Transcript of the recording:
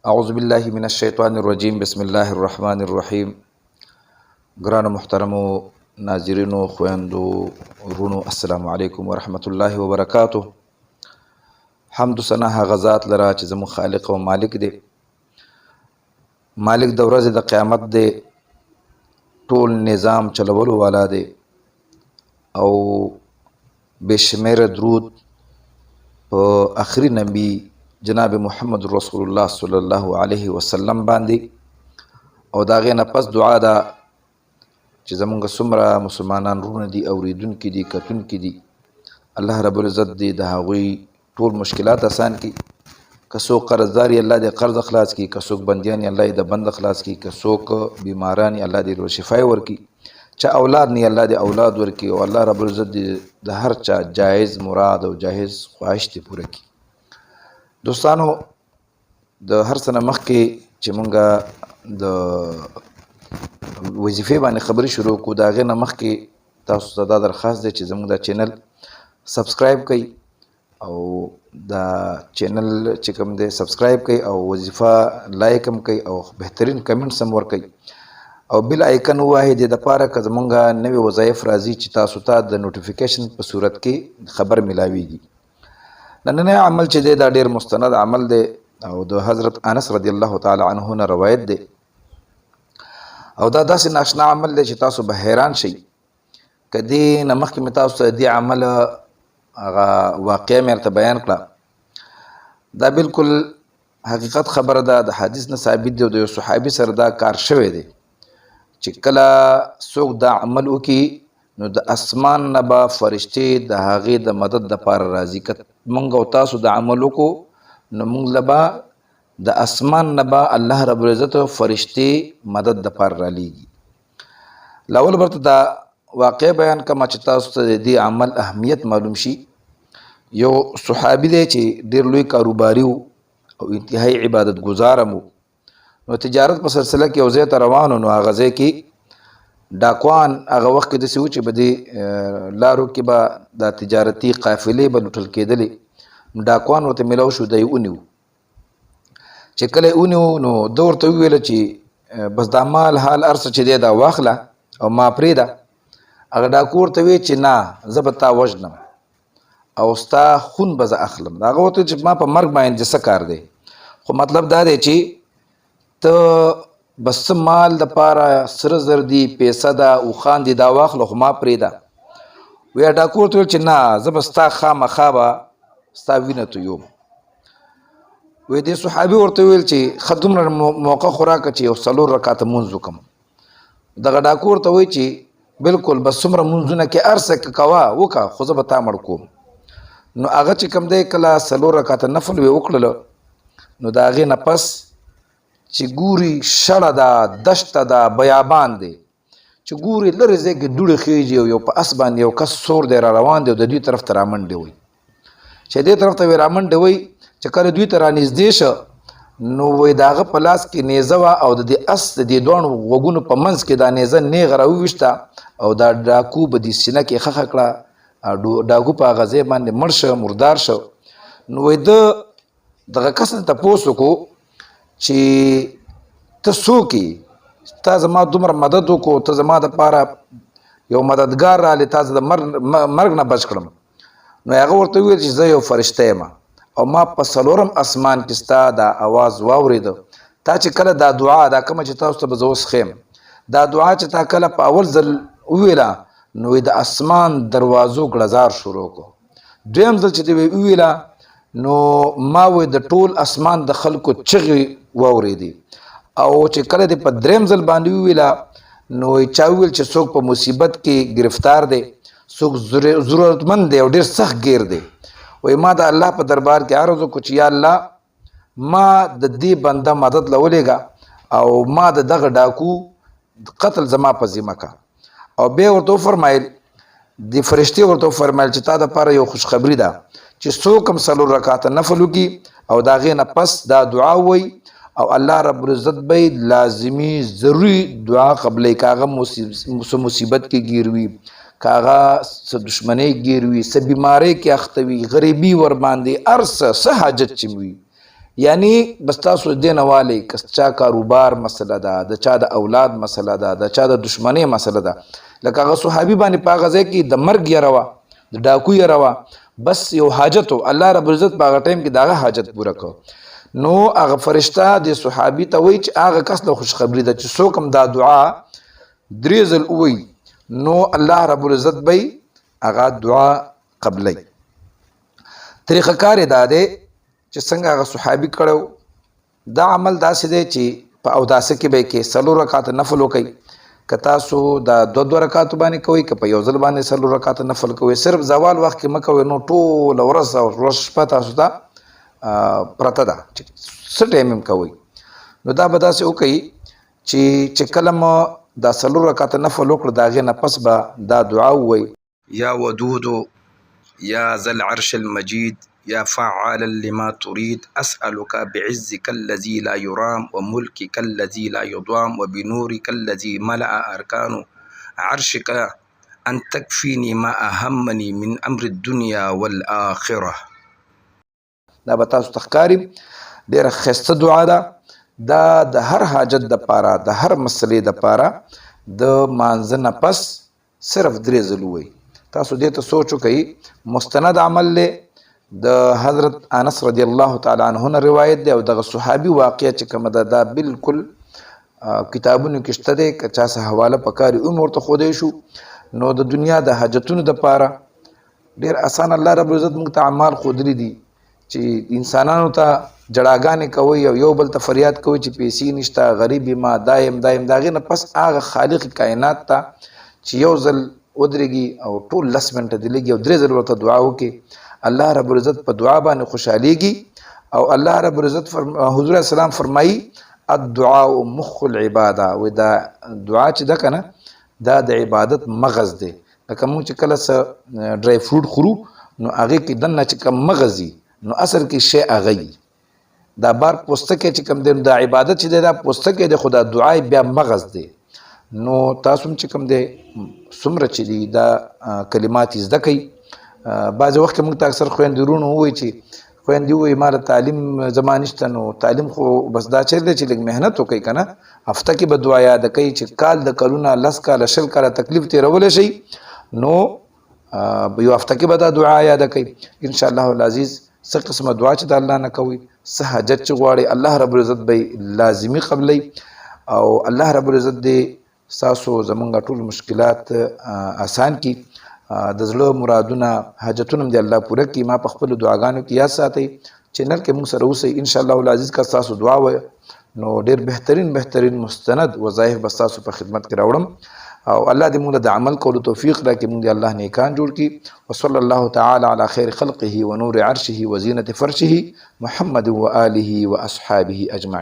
اعوذ بالله من الشیطان الرجیم بسم الله الرحمن الرحیم. ګرانو محترمو ناظرینو، خویندو، وروڼو، السلام علیکم ورحمت الله وبرکاته. حمد ثنا هغه ذات لره چې زموږ خالق او مالک دی، مالک د ورځې د قیامت دی، ټول نظام چلولو والا دی، او بې شمېره درود په اخري نبی جناب محمد رسول الله صلی الله علیه وسلم باندې. او د هغې نه پس دعا ده چې زمونږ څومره مسلمانان وروڼه دي، اورېدونکي دي، کتونکي دي، الله رب العزت دې د هغوی ټول مشکلات اسان کړي. که څوک قرضدار یې، الله دې قرض خلاص کړي. که څوک بندیان یې، الله دې د بند خلاص کړي. که څوک بیماران یې، الله دې شفای ورکړي. چا اولاد نه، الله دې اولاد ورکړي. او الله رب العزت دې د هر چا جایز مراد او جایز خواهش دې پوره کړي. دوستانو، د هر څه نه مخکې چې مونږه د وظیفې باندې خبرې شروع کړو، د هغې نه مخکې تاسو ته دا درخواست دی چې زموږ دا چینل سبسکرایب کړئ، او دا چینل چې کوم دی سبسکرایب کړئ، او وظیفه لایک هم کړئ، او بهترین کمنټس هم ورکړئ، او بیل آیکن ووهئ، دې دپاره که زمونږ نوې وظایف راځي چې تاسو ته د نوټیفیکیشن په صورت کې خبر ملاویږي. نننی عمل چې دی دا ډیر مستند عمل دی، او د حضرت انس رضی الله تعالی عنه نه روایت دی، او دا داسې ناشنا عمل دی چې تاسو به حیران شئ. که دې نه مخکې مې تاسو ته دې عمل هغه واقعه مې درته بیان کړه، دا بالکل حقیقت خبره ده، د حدیث نه ثابت دی، او د یو صحابي سره دا کار شوی دی چې کله څوک دا عمل وکړي نو د اسمان نه به فرشتې د هغې د مدد دپاره راځي. که مونږ او تاسو دا عمل وکړو نو مونږ له به د اسمان نه به الله رب العزت فرشتې مدد دپاره رالیږي. لاول برته دا واقع بیان کما چې تاسو ته د دې عمل اهمیت معلوم شي. یو صحابي دی چې ډیر لوی کاروباري و او انتهایی عبادت ګزار وو. نو تجارت په سلسله کې یو ځای ته روان، نو هغه ځای کې ډاکوان، هغه وخت کې داسې و چې په دې لارو کې به دا تجارتي قافلې به لوټل کېدلې. نو ډاکوان ورته میلاو شو، دی ونیو. چې کله یې ونیو نو ده ورته وویل چې بس دا مال حال هر څه چې دی دا واخله او ما پرېږده. هغه ډاکو ورته ویل چې نه، زه به تا وژنم او ستا خون به زه اخلم. هغه ورته چې ما په مرګ باندې څه کار دی، خو مطلب دا دی چې ته بس څه مال د پاره سره زر دي، پیسه ده، اوښان دي، دا واخله خو ما پرېږده. ویا ډاکو ورته وویل چې نه، زه به ستا خامخا به ستا وینه تویوم. وی دې صحابي ورته ویل چې ښه دومره موقع خو راکړه چې یو څلور رکعته مونځ وکړم. دغه ډاکو ورته وایي چې بالکل بس څومره مونځونه کې هر څه کوه وکړه، خو زه به تا مړ کوم. نو هغه چې کوم دی کله څلور رکعته نفل وې وکړلو، نو د هغې نه پس چې ګوري شړه ده، دشته ده، بیابان دی، چې ګوري لرې ځای کې دوړې خېژي او یو په اس باندې یو کس سور دی را روان دی، او د دوی طرف ته رامنډې وي. چې دې طرف ته وې رامنډې وي، چې کله دوی ته رانږدې شه نو وایي د هغه په لاس کې نیزه وه، او د دې اس د دې دواړو غوږونو په منځ کې دا نیزه نیغه راوویشته او دا ډاکو په دې سینه کې ښخه کړه. ډاکو په هغه ځای باندې مړ شه، مردار شه. نو وایي ده دغه کس نه تپوس وکړو چې ته څوک یې، تا زما دومره مدد وکړو، ته زما دپاره یو مددګار راغلې، تا زه د مرګ نه بچ کړم. نو هغه ورته وویل چې زه یو فرشته یم او ما په څلورم اسمان کې ستا دا اواز واورېده. تا چې کله دا دعا، دا کومه چې تاسو ته به زه اوس ښیم، دا دعا چې تا کله په اول ځل وویله نو د اسمان دروازو ګړزار شروع کړو. دویم ځل چې دی وویله نو ما وې د ټول اسمان د خلکو چغې واورېدې. او چې کله دې په دریم ځل باندې وویله نو چا وویل چې څوک په مصیبت کې گرفتار دی، څوک ضرورتمند دی او ډېر سخت ګیر دی، وایي ما د الله په دربار کې عرض وکړو چې یا الله، ما د دې بنده مدد له ولېږه او ما د دغه ډاکو قتل زما په ذمه کا. او بیا ورته وفرمایل، د فرشتې ورته وفرمایل چې تا د پاره یو خوشخبری ده چې څوک هم څلور رکعته نفل وکړي او د هغې نه پس دا دعا ووایي او الله رب العزت به یې لازمي ضروري دعا قبلوي، که هغه څه مصیبت کې ګیر وي، که هغه څه دښمنۍ ګیر وي، څه بیمارۍ کې اخته وي، غریبي ورباندې، هر څه څه حاجت چې وي. یعنی بس تاسو دې نه والی که چا کاروبار مسله ده، د چا د اولاد مسله ده، د چا د دشمنۍ مسله ده. لکه هغه صحابي باندې په هغه ځای کې د مرګ یره وه، د ډاکو یره وه، بس یو حاجت و، الله رب العزت په هغه ټایم کې د هغه حاجت پوره کړ. نو هغه فرشته د صحابي ته وایي چې هغه کس له خوشخبري ده چې څوک هم دا دعا درې ځل ووایي نو الله رب العزت به هغه دعا قبلوي. طریقه کار یې دا دی چې څنګه هغه صحابي کړی، دا عمل داسې دی چې په اوداسه کې به یې کې څلور رکعاته نفل وکړئ. که تاسو دا دوه دوه رکعاتو باندې کوئ، که په یو ځل باندې څلور رکعاته نفل کوئ، صرف زوال وخت کې مه کوئ، نو ټوله ورځ او ورځ شپه تاسو ته پرته ده چې څه ټایم هم کوئ. نو دا به داسې وکړئ چې کله مو دا څلور رکعاته نفل وکړو، د هغې نه پس به دا دعا ووایئ: یا ودود یا ذا العرش المجید یا فعالا لما تريد أسألك بعزك الذي لا يرام وملكك الذي لا يضام وبنورك الذي ملأ أركان عرشك أن تكفيني ما أهمني من أمر الدنيا والآخرة. دا به تاسو ته ښکاري ډېره ښایسته دعا ده. دا د هر حاجت دپاره، د هر مسلې دپاره د مانځه نه پس صرف درې ځل ووایي. تاسو دې ته سوچ وکړئ، مستند عمل دی، د حضرت انس رضی الله تعالی عنه نه روایت دی، او دغه صحابي واقعه چې کومه ده دا بالکل کتابونو کې شته دی، که چا څه حواله پکاري هم ورته ښودی شو. نو د دنیا د حاجتونو دپاره ډېر اسان الله رب العزت موږ ته اعمال ښودلي دي چې انسانانو ته جړاګانې کوي او یو بل ته فریاد کوي چې پیسې نشته، غریب یم، دایم دایم. د هغې نه پس هغه خالق کائنات ته چې یو ځل ودرېږي او ټول لس منټه دې لګي او درې ځل ورته دعا وکړي، الله رب العزت په دعا باندې خوشحالېږي. او الله رب العزت حضور علیه السلام فرمایي الدعاء مخ العباده، وایي دا دعا چې ده که نه دا د عبادت مغز دی. لکه موږ چې کله څه ډرای فروټ خورو نو هغې کې دننه چې کوم مغز وي نو اصل کې شی هغه وي، دا بار پوستکی چې کوم دی دا عبادت چې دی دا پوستکی دی، خو دا دعا یې بیا مغز دی. نو تاسو هم چې کوم دی څومره چې دي دا کلمات یې زده کړئ. بعضې وخت کې موږ ته اکثر خویندې وروڼو ووایي چې خویندې ووایي ما له تعلیم زما نشته، نو تعلیم خو بس دا چېرې دی چې لږ محنت وکړئ که نه، هفته کې به دعا یاده کوي چې کال د کلونه لس کاله شل کاله تکلیف تېرولی شئ، نو یو هفته کې به دا دعا یاده کوي ان شاء الله العزیز. څه قسمه دعا چې د الله نه کوي، څه حاجت چې غواړي، الله رب العزت به لازمي قبلوي. او الله رب العزت دې ستاسو زمونږ ټول مشکلات آسان کړي، د زړه مرادونه حاجتونه هم دې الله پوره کړي. ما په خپلو دعاګانو کې یاد ساتئ، چینل کې موږ سره اوسئ ان شاء الله العزیز. که ستاسو دعا وه نو ډېر بهترین بهترین مستند وظایف به ستاسو په خدمت کې راوړم، او الله دې موږ له د عمل کولو توفیق راکړي، موږ دې الله نیکان جوړ کړي. وصلی الله تعالی علی خیر خلقه ونور عرشه وزینة فرشه محمد وآله واصحابه اجمعین.